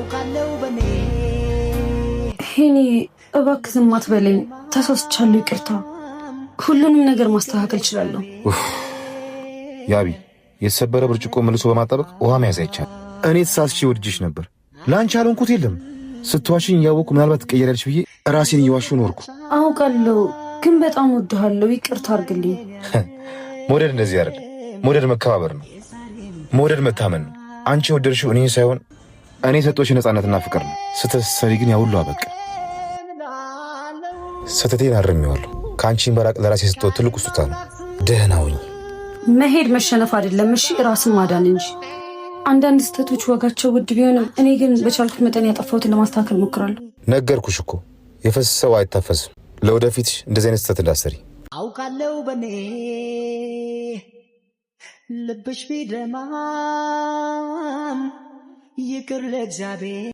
አውቃለው በኔ። ሄኒ እባክህ ዝም አትበለኝ። ተሳስቻለሁ፣ ይቅርታ። ሁሉንም ነገር ማስተካከል እችላለሁ። ያቢ፣ የተሰበረ ብርጭቆ መልሶ በማጣበቅ ውሃ መያዝ አይቻልም። እኔ ተሳስቼ ወድጄሽ ነበር። ለአንቺ ያልሆንኩት የለም። ስትዋሽኝ እያወቅኩ ምናልባት ትቀየሪያለሽ ብዬ ራሴን እየዋሸሁ ኖርኩ። አውቃለሁ፣ ግን በጣም ወድሃለሁ። ይቅርታ አድርግልኝ። መውደድ እንደዚህ አይደል። መውደድ መከባበር ነው። መውደድ መታመን ነው። አንቺ የወደድሽው እኔን ሳይሆን እኔ የሰጠሁሽ ነፃነትና ፍቅር ነው። ስህተት ስትሰሪ ግን ያ ሁሉ አበቃ። ስህተቴን አርሜዋለሁ። ከአንቺን በራቅ ለራሴ የሰጠሁት ትልቁ ስጦታ ነው። ደህና ሁኚ። መሄድ መሸነፍ አይደለም፣ እሺ፣ ራስን ማዳን እንጂ። አንዳንድ ስህተቶች ዋጋቸው ውድ ቢሆንም እኔ ግን በቻልኩት መጠን ያጠፋሁትን ለማስተካከል እሞክራለሁ። ነገርኩሽ እኮ፣ የፈሰሰው አይታፈስም። ለወደፊትሽ እንደዚህ አይነት ስህተት እንዳትሰሪ። አውቃለው በኔ ልብሽ ቢደማም ይቅር ለእግዚአብሔር።